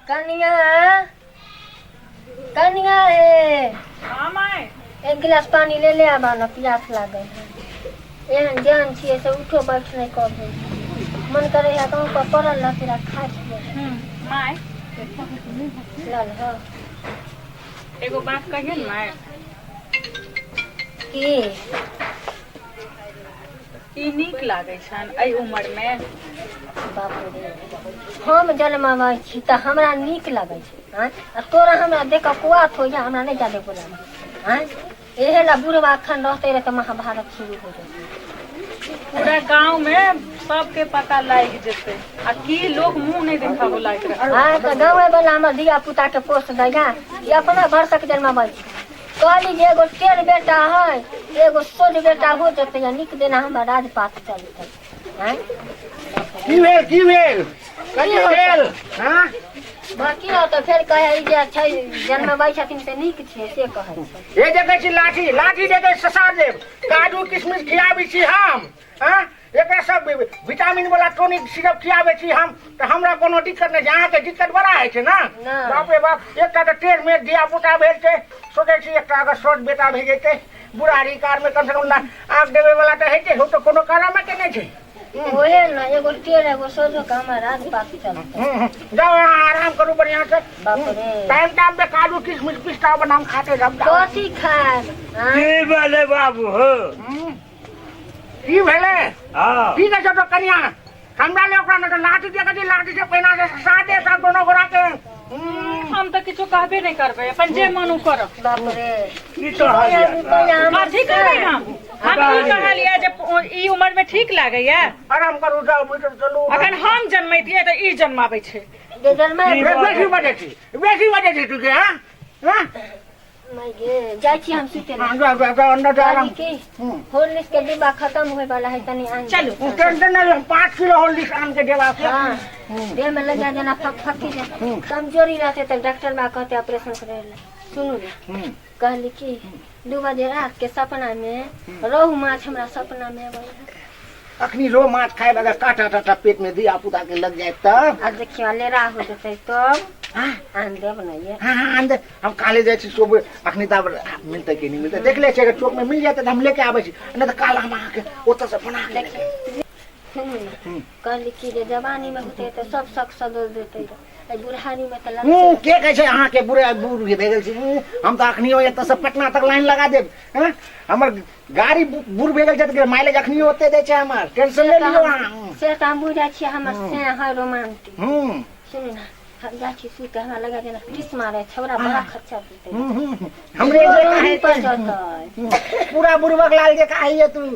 कनिया, कनिया हे। हाँ माय। एक गिलास पानी ले ले आबा ना, प्यास लागल है। एहन जान छियै से उठो बैठ नहि कऽ मन करे है गाँव पर पड़ल रहते रह खा छियै। माय लल हँ। एगो बात कहिए ने माय। की? ई नीक लागै छनि एहि उमर मे? बाप रे, हम जन्माबै छी तऽ हमरा नीक लगै छै। आँय, आ तोरा हमरा देख कऽ कुआथ होइया, हमरा नहि जादे बोलाबै। आँय, एहे ला बुढ़वा अखन रहते रहे तऽ महाभारत शुरू हो जेतै। पूरा गांव में सबके पता लागि जेतै आ की लोग मुंह नहीं देखाबो लायक रहे। आँय, तऽ गाँवे वाला हमर धिया पुता के पोस दैया, ई अपना भरसक जन्माबै छी। कहली जे एगो टेढ़ बेटा है, एगो सोझ बेटा हो जेतै आ नीक देना हमर राजपाट चलतै। आँय, की भेल, की भेल, कथी भेल? हाँ बाकी हो तऽ फेर कहै जे छै जन्मबै छथिन से नीक छै, से कहै छै। हे देखै छी लाठी, लाठी देखै ससार देब। काजू किशमिश खियाबै छी हम। हाँ, एकरा सब विटामिन वाला टॉनिक सिरप खियाबै छी हम, तऽ हमरा कोनो दिक्कत नहि छै। अहाँके दिक्कत बड़ा होइ छै ने। नहि। बाप रे बाप, एकटा तऽ टेढ़ मेढ़ धिया पुता भेल छै, सोचै छी एकटा अगर सोझ बेटा भए जेतै बुढ़ारी काल मे कम से कम आग देबै वाला तऽ हेतै। हो तऽ कोनो कारामे के नहि छै। ओहे ने, एगो टेढ़ एगो सोझो के हमर राजपाट चलतै। जाओ अहाँ आराम करू बढ़िया से। बाप रे। टाइम टाइम पे काजू किशमिश पिस्ता बादाम खाते रह। कथी खायब? आँय? की भेलै बाबू हो? की भेलै? हाँ। की कहै छौ तो कनिया, हमरा ले ओकरा ने तऽ लाठी दे के, लाठी से पहिना के सादे सब दोनो गोरा के। हम तऽ किछो कहबे नहि करबै, अपन जे मन ओ करब। बाप रे। की कहलियै? रुपैआ हमर। कथी कहबै हम? हम ई कहलियै जे ई उमर में ठीक लागैया? आराम करू, जाओ भीतर चलू। अखन हम जन्मैतियै तऽ ई जन्माबै छै। जे जन्माय। बेसी बजै छी, बेसी बजै छी तू के। हाँ हाँ। माय गे, जाइ छी हम सुते लए। हाँ, जाओ जाओ जाओ अंदर जाओ आराम। कहली की हॉर्लिक्स के डिब्बा खत्म होय वाला है, तनी आनि। चलू। टेंशन नहीं, हम 5 किलो हॉर्लिक्स आन के देबा के। हाँ, देह में लग जाए जेना फकफकी जे कमजोरी रहते तऽ डॉक्टर बा कहते ऑपरेशन करे ला। सुनू ने, कहली की 2 बजे रात के सपना में रोहु माछ हमरा सपना में अबै है। अखनी रोहु माछ खाए अगर काटा टाटा पेट में दिया पुता के लग जाए तब? आ देखियो लेरा हो जेतै तब। हाँ। आन देब ने ये? हाँ हाँ, आन दे। हम काले जाइ छी सुबह, अखनी तब मिलतै कि नहीं मिलतै देख ले छी। अगर चौक में मिल जाते तऽ हम लेके आबै छी, नहीं तऽ काल हम अहाँके ओतऽ से बना के लेके आबै। सुनू ने, कहली की जे जवानी में होतै तऽ सब शक सदोल देतै, एहि बुढ़ारी में तऽ हूँ लगतै। के कहै छै अहाँके बुढ़े बूढ़ भए गेल छी? हम तऽ अखनियो एतऽ से पटना तक लाइन लगा देब। हँ, हमर गाड़ी बूढ़ भए गेल छै तऽ माइलेज अखनियो ओते दै छै हमर, टेंशन से नहि तऽ लियौ हम अहाँ। से तऽ हम बुझै छियै, हमर से है रोमांटिक। हूँ। सुनू ने, हम जाइ छी सुते, हमरा लगा जेना टिस मारे छौड़ा बड़ा खच्चर देतै। हूँ, हूँ, हमरे जे रोही कहै पर छै। जतै। पूरा बुढ़बक लाल जे कहैए तू।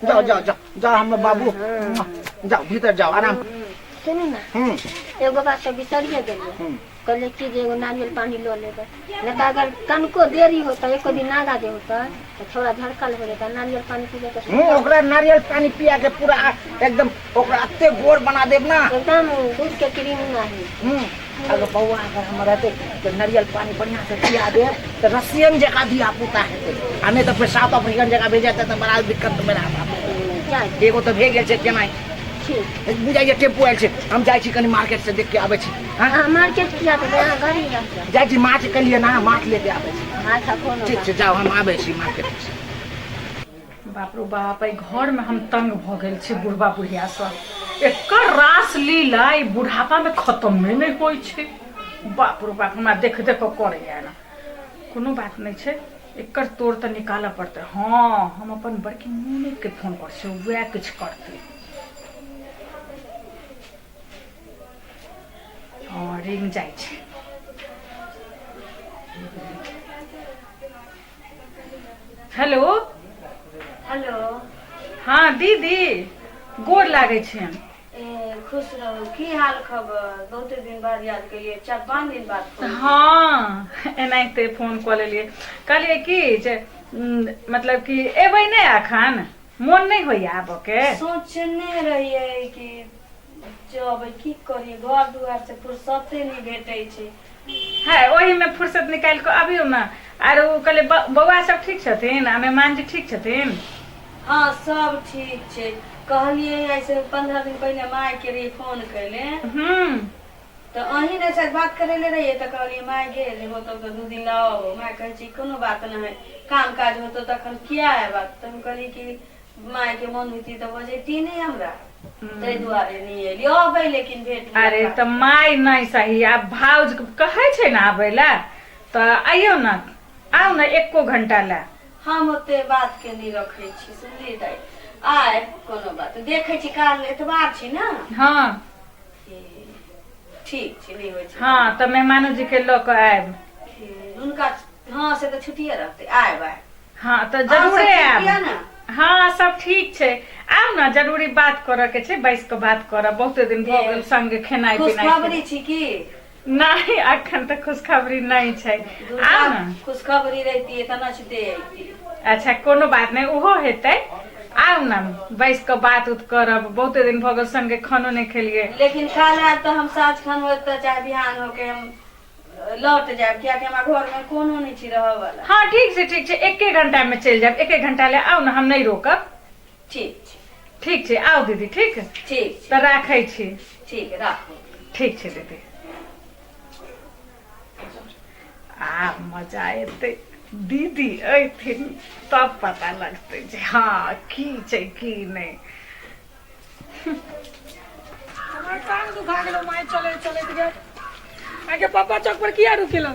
जाओ जाओ जाओ जाओ हमर बाबू, जाओ भीतर जाओ आराम। सुनू ने। हूँ। एगो बात तऽ बिसरिए गेलियै। कहलियै की जे एगो नारियल पानी लऽ लेबै, नहि तऽ अगर कनिको देरी होतै, एको दिन नागा जे होतै तऽ छौड़ा झड़कल हो जेतै। नारियल पानी पीबै तऽ ओकरा नारियल पानी पिया के पूरा एकदम ओकरा एते गोर बना देब ना। एकदम दूध के क्रीम नाही। अगर बौआ अगर हमर रहतै तऽ नारियल पानी बढ़िया से पिया देब तऽ रसियन जकाँ धिया पुता हेतै, आ नहि तऽ फेर साउथ अफ्रीकन जकाँ भेजतै तऽ बड़ा दिक्कत मेरा बाप। जाइ। एगो तऽ भए गेल छै केना। ठीक। बुझाइए टेम्पू आयल छै, हम जाइ छी कनि मार्केट से देख के आबै छी। हाँ? अहाँ मार्केट किया जेबै? अहाँ घरे रह जाउ। जाइ छी माछ के लिए ना, माछ लेके आबै छी। अच्छा, कोनो ठीक बात छै, जाउ, हम आबै छी मार्केट से। बाप रो बाप, एहि घर में हम तंग भऽ गेल छी बुढ़बा बुढ़िया सँ। एकर रास लीला ई बुढ़ापा में खत्मे नहि होइ छै। बाप रो बाप, हमरा देख देख कऽ करैया ना। कोनो बात नहि छै, एकर तोड़ तऽ निकालऽ पड़तै। हँ, हम अपन बड़की ननद के फोन करै छियै, वएह किछु करतै। हँ, रिंग जाइ छै। हेलो। हेलो। हाँ दीदी, गोर लागै छियनि। ए, खुश रहू। की हाल खबर? बहुते दिन बाद याद केलियै, 4-5 दिन बाद फोन केलियै। हाँ, एनाहिते फोन कऽ लेलियै। कहलियै की जे मतलब कि एबै नहि एखन? मोन नहि होइया आबऽ के? सोचने रहियै कि जबै, की करियै, घर दुआर से फुर्सते नहि भेटै छै। है, ओहिमे फुर्सत निकालि कऽ अबियौ ने। आरो कहलियै बौआ सब ठीक छथिन आ मेहमान जी ठीक छथिन? हँ, सब ठीक छै। कहलियै आइ से 15 दिन पहिने माय के रहियै फोन कैले। हूँ। तऽ अहीं ने शायद बात करै ले रहियै तऽ कहलियै माय गेल होतौ तऽ 2 दिन लऽ अबौ। माय कहै छै कोनो बात नहि है, काम काज होतौ तखन किया आयब। तऽ हम कहलियै कि माय के मन होती तऽ बजैती नहि हमरा, ताहि दुआरे नहि एलियै। अबै लेकिन भेंट अरे मुलाकात। तऽ माय नहि सही, आब भाउज कहै छै ने आबै लए, तऽ आइयौ ने, आउ ने एको घंटा लए। हम ओते बात के नहि रखै छी, सुनली दाइ? आयब कोनो बात देखै छी, काल एतबार छी ने। हँ ठीक छै, नहि होइ छै। हँ, तऽ मेहमानो जी के लऽ कऽ आयब। हुनका हँ से तऽ छुट्टिए रहतै, आयब आयब। हँ तऽ अहाँ सब जरूरे ठीक आयब। यऽ ने? हँ सब ठीक छै, आउ ने, जरूरी बात करऽ के छै, बैस कऽ बात करब, बहुते दिन भऽ गेल संगे खेनाइ पिनाइ। खुशखबरी छी की? नहि, अखन तऽ खुशखबरी नहि छै, आउ ने। खुशखबरी रहितियै तऽ नचते अइती। अच्छा कोनो बात नहि, ओहो हेतै, आउ ने, बैस कऽ बात उत करब, बहुते दिन भऽ गेल संगे खानो नहि खेलियै। लेकिन काल आयब तऽ हम साँझ खन होत तऽ चाहे बिहान होके हम लौट जायब, कियाकि हमरा घर में कोनो नहि छी रहऽ वाला। हँ ठीक छै, ठीक छै, एके घंटा में चलि जायब, एके घंटा ले आउ ने, हम नहि रोकब। ठीक छै। ठीक छै, आउ दीदी। ठीक ठीक छै, तऽ राखै छी। ठीक, राखू। ठीक छै दीदी। आब मजा एतै, दीदी अयथिन तब पता लगतै जे हँ की छै की नहि। हमर टांग दुखा गेलो माय चले चलैत गेल। आगे पापा चौक पर किया रुकेलौ?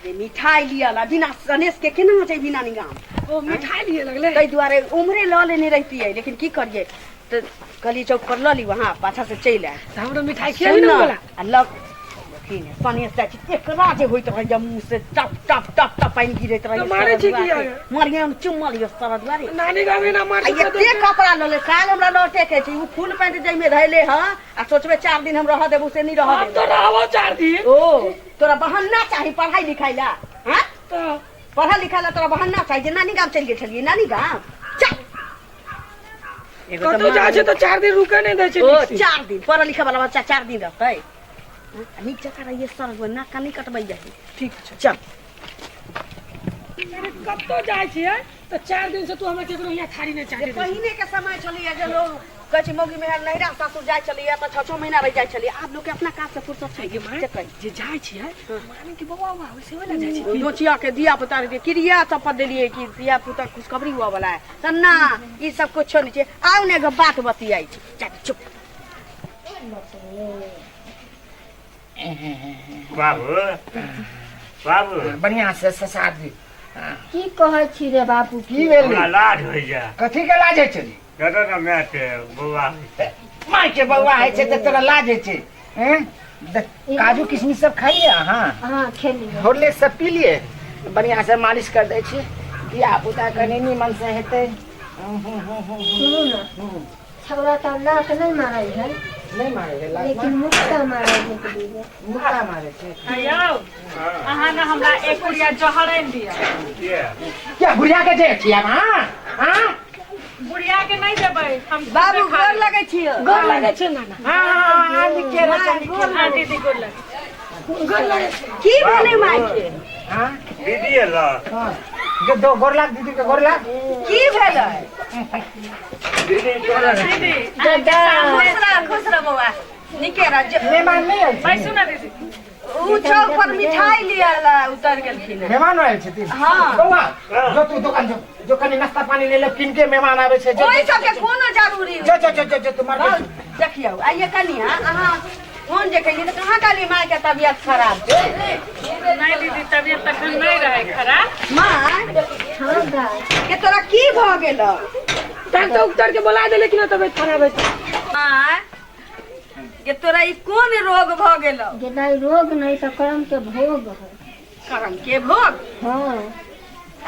जे मिठाई लिअ ला, बिना सनेस के केना जेबही नानी गाम? ओ मिठाई लिए लगले। ताहि दुआरे उम्हरे लऽ लेने रहितियै, लेकिन की करियै, तऽ कहलियै चौक पर लऽ ली, वहाँ पाछा से चलि आयब। तऽ हमरो मिठाई खियाबी ने वाला। आ लग देखी ने सनेस जाइ छी, एकरा जे होइत रहैया मुँह से टप टप टप टप पानि गिरैत रहैया। तऽ मारै छी की आगे? मारिये, हम चुम्मा लिअ सरद दुआरे। नानी गाम एना मार आ एते कपड़ा लऽ ले, काल्हि हमरा लौटे के छै। ओ फुल पैंट जाहिमे धैले ह आ सोचबे 4 दिन हम रहऽ देबू, से नहि रहऽ हम देबू। तो रहबो 4 दिन। ओ तोरा बहाना चाही पढ़ाई लिखाई ला? हाँ तऽ पढ़ा लिखा ला तोरा बहाना चाही जे नानी गाम चलि गेल छलियै नानी गाम? चल एगो तऽ कतौ जाइ छै तऽ 4 दिन रुके नहि दै छै ओ नीक से। 4 दिन पढ़ऽ लिखऽ वाला बच्चा 4 दिन रहतै? हाँ, नीक जकाँ रहिए सर, नाक कान नहि कटबै जाही। ठीक छै। चल। अरे कतौ जाइ छियै तऽ 4 दिन से तू हमरा केकरो यहाँ थारी नहि चाटे दै छी। पहिने के समय छलैया जे लोग कहै छै मौगी मेहर नैहरा सासुर जाइ छलैया तऽ 6-6 महीना रहि जाइ छलैया। आब लोक के अपना काज से फुर्सत छै? गे माय, से कही। जे जाइ छियै मामी के बौआ उआ होइ से ओहि लए जाइ छियै। नोचिया के धिया पुता के क्रिया सब पर देलियै कि धिया पुता खुशखबरी हुआ वाला है, तऽ ना ई सब कुछो नहि छै। आउ ने, एगो बात बतियाइ छी। चल चुप। बाबू बाबू, बढ़िया से ससार दी। की कहै छी रे बाबू? की भेल? हमरा लाज होइ जा। कथी के लाज होइ छै रे? जतऽ ने माय के बौआ होइ छै। माय के बौआ होइ छै तऽ तोरा लाज होइ छै? हैं? काजू किशमिश सब खाइए अहाँ? हाँ खेलियै। हॉर्लिक्स सब पी लिए? बढ़िया से मालिश कर दै छी, धिया पुता कनि नीमन से हेतै। सुनू ने, छौड़ा तऽ लात नहि मारै है। नहि मारै है लात? लेकिन मुक्का मारै है कि दीदी। मुक्का मारै छै। यौ अहाँ ने हमरा एक पुड़िया जहर आनि दिअ। किया? क्या बुढ़िया के जे छियै हाँ हाँ। बुढ़िया के नहि देबै हम। बाबू गोर लगै छियौ। गोर लगै छै नाना। हाँ हाँ हाँ, नीके रह, नीके रह। हाँ दीदी, गोर लगै। गोर लगै छै। की भेलै माय के? हाँ दीदी एलऽ। हाँ, जो दो गोर लाग, दीदी के गोर लाग। की भेलै? दीदी तोरा दीदी खुश रह, खुश रह बौआ, नीके रह। मेहमान नहि आयल छै? बैसू ने दीदी। उ चौक पर मिठाई लिअ ला उतर गेलखिन हेँ। मेहमान आयल छथिन? हाँ। बौआ, जो तू दुकान जो, जो कनि नाश्ता पानी ले ले किन के, मेहमान आबै छै। जो ओहि सबके कोनो जरूरी जो जो जो जो जो तू मार्केट। देखियौ, आइये कनिया, अहाँ फोन जे केलियै तऽ कहाँ कहलियै माय के तबियत खराब छै? नहि दीदी, तबियत तखन नहि रहै खराब। माय हाँ दाइ। के तोरा की भऽ गेलौ? डॉक्टर उक्टर के बोला देले कि ना तबियत खराब है? माय के तोरा ई कोन रोग भऽ गेलौ? जे दाइ, रोग नहि तऽ कर्म के भोग है। करम के भोग? हाँ।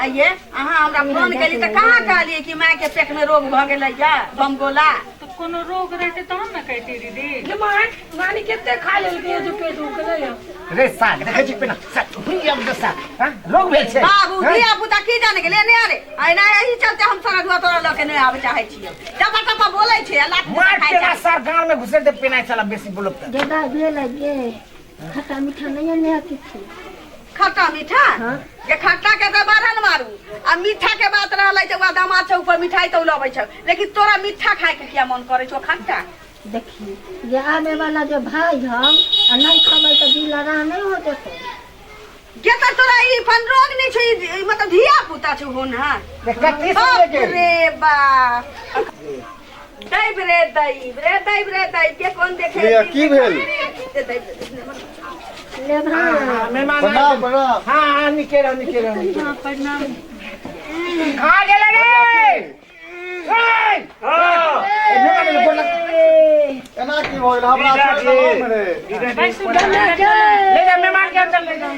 आइये अहाँ हमरा फोन केली तऽ कहाँ कहलियै कि माय के पेट में रोग भऽ गेलै या बमगोला? तऽ कोनो रोग रहतै तहन ने कहिती दीदी। गे माय, नानी कते खा लेलकै जे पेट उकलै है? रे साग देखै छी पेना साग हुई अब दसा हां रोग भेल छै। बाबू हैं? धिया पुता की जाने गेलै ने? अरे एना एही चलते हम सरदुआ तोरा लऽ के नहि आबऽ चाहै छियौ। टपा टपा बोलै छै आ लाठी मार खाइ पेना छै। सार गाँव में घुसेर दे पेना चला बेसी बोलब तऽ। जे दाइ भेल है जे खट्टा मीठा नहीं है किछु? खट्टा मीठा? हाँ। जे खट्टा के तऽ बारहन मारू आ मीठा के बात रहलै जे वएह दामाद छै ऊपर मिठाई तऽ लबै छै, लेकिन तोरा मीठा खाय के किया मन करै छौ खट्टा? देखी, जे आबे वाला जे भाई हम आ नहि खबै तऽ दिल आराम नहि हो जेतै। गे तऽ तोरा ई अपन रोग नहि छै, ई मतलब धिया पुता छौ होनहार। कथी बाप सुनले के रे बाप, दैब रे दैब रे दैब रे दैब के कोन देखे। लिअ, की भेल? दैब रे दैब। ले भाई। मेहमान। प्रणाम प्रणाम। हाँ हाँ, निके रहो, निके रहो, निके रहो। प्रणाम। कहाँ गेले रे? ए! हाँ। ए, मेहमान बोला। एना की भऽ गेल हमरा? दीदा छोड़ि देलहुँ रे। बैसू। ले जा, मेहमान के अंदर ले जाओ।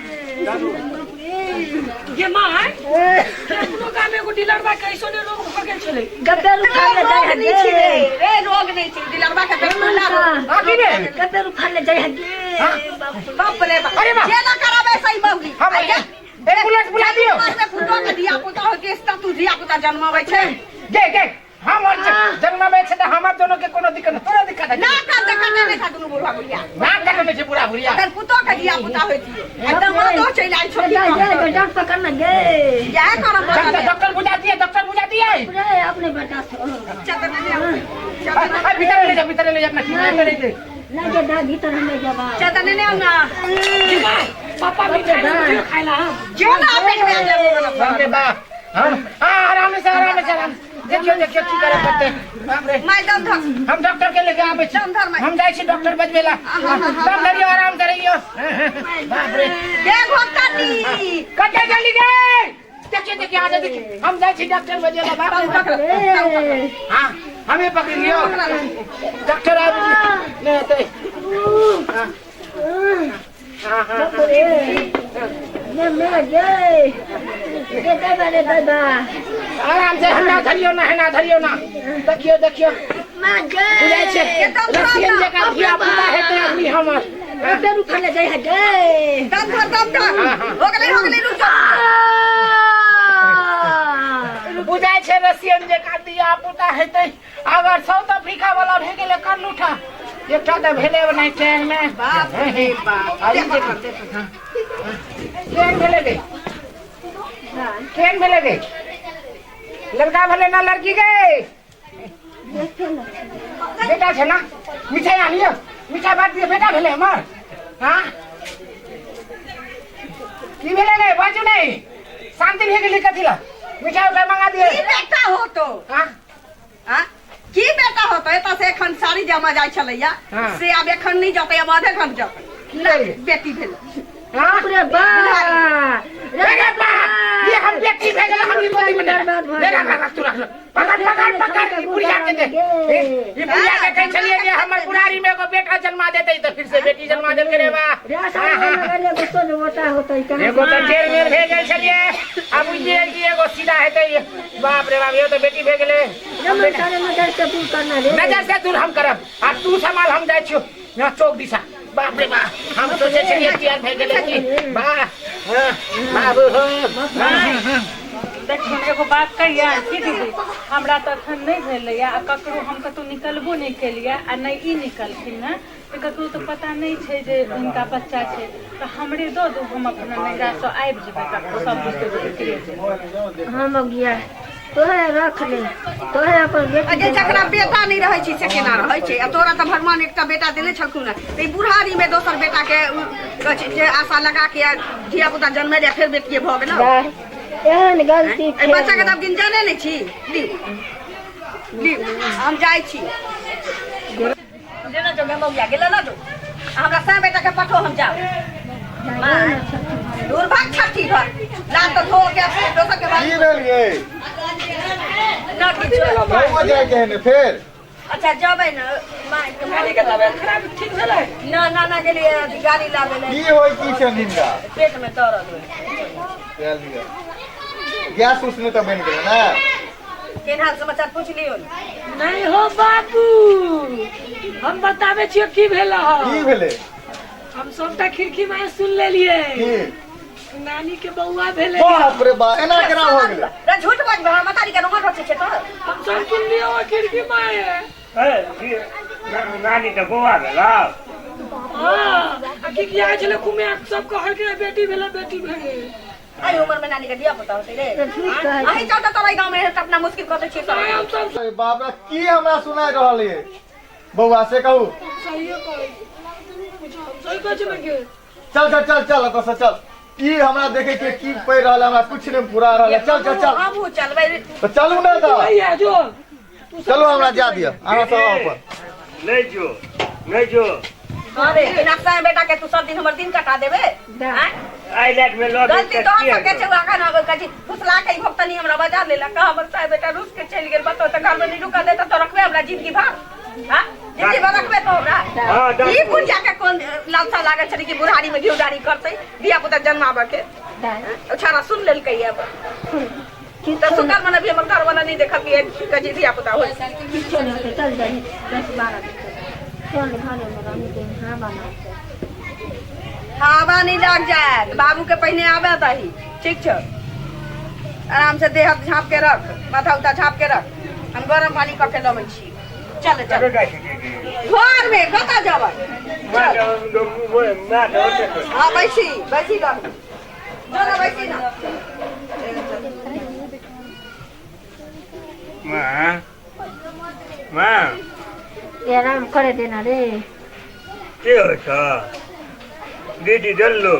गे माय, अपनो गाम में एगो डीलर बा के ऐसो ने रोग भऽ गेल छलै। गब्बे उखाड़ ले रोग जाइ नहि छै रे गे। रे, रोग नहि छै, दिलरबा के पेट रोग। हाँ, की भेल? गब्बे उखाड़ ले जाइ गे। बाप रे बाप। अरे बाप। जे ना कराबे सही मौगी। हम एम्बुलेंस बुला दियो। में फुटो के धिया पुता हो के तू धिया पुता जन्माबै छै। गे गे, हम और जन्माबै छै तऽ हमर दोनों के कोनो दिक्कत नहि, तोरा दिक्कत है। ना कर दे कटे नहि खा दुनू बुढ़ा बुढ़िया। ना कटने छै बुढ़ा बुढ़िया। अगर पुतो के धिया पुता होइतियै एकदम मातो चलि आयल छोटी। जा जा, डॉक्टर पकड़ गे। इएह करब। डॉक्टर, डॉक्टर बुझा दिए, डॉक्टर बुझा दिए। रे अपने बेटा से। चल। आ, भीतर ले जा, भीतर ले जा, अपना ठीक करे दे। नहीं जे दा भीतर हमें जबा। चल ने ना। गे माय, पापा मिठाई रोटी खाइला हम। जो ना पेट में जाबो। बाप रे बाप, हम हाँ, आराम से, आराम से, आराम से। देखियो देखियो की करे पड़ते, बाप रे। माय दम धर। हम डॉक्टर के लेके आबै छी। दम धर माय। हम जाइ छी डॉक्टर बजबेला। दम धरियो, आराम से रहियो। बाप रे। गे घोटानी। कते जल्दी गए, देखियो देखियो, आ जा, देखियो, हम जाइ छी डॉक्टर बजेला। बाप रे। हाँ, हमें पकड़ लियो, डॉक्टर आबि नहीं होते। हाँ हाँ हाँ। ने मैं गे गे दादा रे दादा। आराम से, हन्ना धरियो ना, हन्ना धरियो ना। देखियो देखियो। मैं गे। बुझाइ छै रसियन जकाँ धिया पुता हेतै अखनी हमर। गब्बे उखाड़ ले जाइ गे। दम धर, दम धर, हो गेलै, हो गेलै, रुक जा। बुझाइ छै रसियन जकाँ धिया पुता हेतै। अगर साउथ अफ्रीका वाला भए गेलै करलूठा, एकटा तऽ भेलै ओनाहि ट्रेन मे। बाप रे बाप। आ ई जे ट्रेन भेलै गे, ट्रेन भेलै गे, लड़का भेलै ना लड़की गे? बेटा छै ना? मिठाई आनियो, मिठाई बाँट दियौ। बेटा भेलै हमर। हाँ, की भेलै गे? बाजू नहि, शांति भए गेलै कथी ला? मिठाई उठाई मंगा दियौ। की बेटा होतो? हाँ। हाँ? की बेटा होतो? एतऽ से एखन साड़ी जमा जाइ छलैया। हाँ। से आब एखन नहि जतै, आब आधे घंटा जतै। की भेलै? बेटी भेलै। हाँ? रे बा। रे बाप, ये हम बेटी भए गेल, हम ई गोदी में नहीं। ले रख रख, तू रख, पकड़ पकड़ पकड़, ई बुढ़िया के दे। ई बुढ़िया के कहै छलियै जे हमर बुढ़ारी में एगो बेटा जन्मा देतै, तऽ फिर से बेटी जन्मा देलकै रे बा। रे सारे लगल एगो सोन गोटा होतै कहाँ? एगो तऽ टेढ़ मेढ़ भए गेल छलियै, आब बुझलियै कि एगो सीधा हेतै। बाप रे बाप, एगो तऽ बेटी भए गेलै। रे सारे नजर से दूर करना रे। नजर से दूर हम करब आ तू संभाल, हम जाइ छियौ यहाँ चौक दिशा। बाप रे बाप, हम सोचै छलियै तैयार भए गेलै कि वाह। हाँ, बाबू हो। देखियौ, एगो बात कहिया की दीदी, हमरा तऽ एखन नहि भेलैया आ ककरो हम कतहु निकलबो नहि केलियै आ नहि ई निकलखिन हँ, तऽ ककरो तऽ पता नहि छै जे हुनका बच्चा छै, तऽ हमरे दऽ दू, हम अपना नैहरासँ आबि जेबै तऽ सब बुझतै जे एकरे छै। हम गया, तोहे रख ले, तोहे अपन आ बेटी। जे जकरा बेटा नहि रहै छै से केना रहै छै? आ तोरा तऽ भगवान एकटा बेटा देने छलखुन हँ, तऽ ई बुढ़ारी मे दोसर बेटा के कहै छै जे आशा लगा के धिया पुता जन्मेले, फेर बेटिये भऽ गेल। वाह, एहन गलती। एहि बच्चा के तऽ आब गिनजाने नहि छी। लिउ लिउ, हम जाइ छी। लेना जो मौगिया गेल ना जो, हमरा सै बेटा के पठो, हम जाउ। दूर भाग, छठी घर लात धो के दोसर के की भेल यै? ना किछु। गाँवो जाइके है ने फेर? अच्छा, जबै ने माय के। नानी के तबियत खराब ठीक भेलै? ना ना ना, गेलियै अथी गाड़ी लाबै ले। की होइ की छै हिनका? पेट में दर्द होइ। चल लिअ, गैस उस नहि तऽ बनि गेलै ने? केहन हाल समाचार पूछ लियौ ने। नहीं हो बाबू, हम बताबै छियै की भेल हँ। की भेलै? हम सबटा खिड़की में सुन लेलियै। की? नानी के बौआ भेलै। बाप रे बाप, एना केना हो गेलै? रे झूठ बजबै, हमरा मतारी के रोमा रचै छै तोर। हम सब सुनलियै ओ खिड़की में। ए, नानी के बौआ भेलौ? हाँ, आ की किया छलै कुमे, सब कहलकै बेटी भेलै, बेटी भेलै। एहि उम्र में नानी के धिया पुता होतै रे? झूठ कहै। अहीं चलते तोरा गाँव में अपना मुश्किल कऽ दै छियै सब। हम सब अरे बाप रे, की हमरा सुनाइ रहल ये बौआ, से कहू। सहिए कहै छी। सही कहै छै बगे। चल चल चल चल एतऽ से चल। ई हमरा देखे के की पड़ि रहल है, हमरा कुछ नहीं पूरा रहल है। चल चल चल। हमहूँ चलबै। तऽ चलू ने तऽ। भैया जो तू सब चलू हमरा जा दिअ, अहाँ सब आउ अपन। नहीं जो, नहीं जो। अरे बिना बेटा के तू सब दिन हमर दिन कटा देबे? आँय? आई लाइट में लऽ गलती गेल तोहर तऽ सबके छै। अखन अगर कहै छी फुसला के ई भक्तनी हमरा बजा लेलक, हमरा साहेब बेटा रुस के चलि गेल। बताओ तऽ घर में नहीं रुकल देता तो रखबे हमरा जिंदगी भर? हाँ, जिंदगी भर रखबे तो हमरा? हाँ, ई बुढ़िया के कोन लालसा लागल छलै कि बुढ़ारी में घिउ डारी करतै, धिया पुता जन्माबऽ के? दाइ। छाड़ा सुन लेलकै अब। किछो तऽ सुकर मन अभी हमर घर वाला नहीं देखल कि कहै छी धिया पुता होइ। किछो नहि होतै, चल जाही 10-12 दिन चल, घरे मे रहनी दे हाँ बना। हवा नहीं लग जायत बाबू के, पहिने आबे दही। ठीक छौ, आराम से देह हाथ झाँप के रख, माथा उथा झाँप के रख, हम गरम पानी कऽ के लबै छी। चल चल। कतऽ जाइ छी दीदी? घर में कतऽ जेबै? माँ चल। माँ तऽ हाँ, बैसी बैसी लग जो ना, बैसी ना। माँ माँ। आराम करे देना रे। के होइ छ दीदी? जल्लो।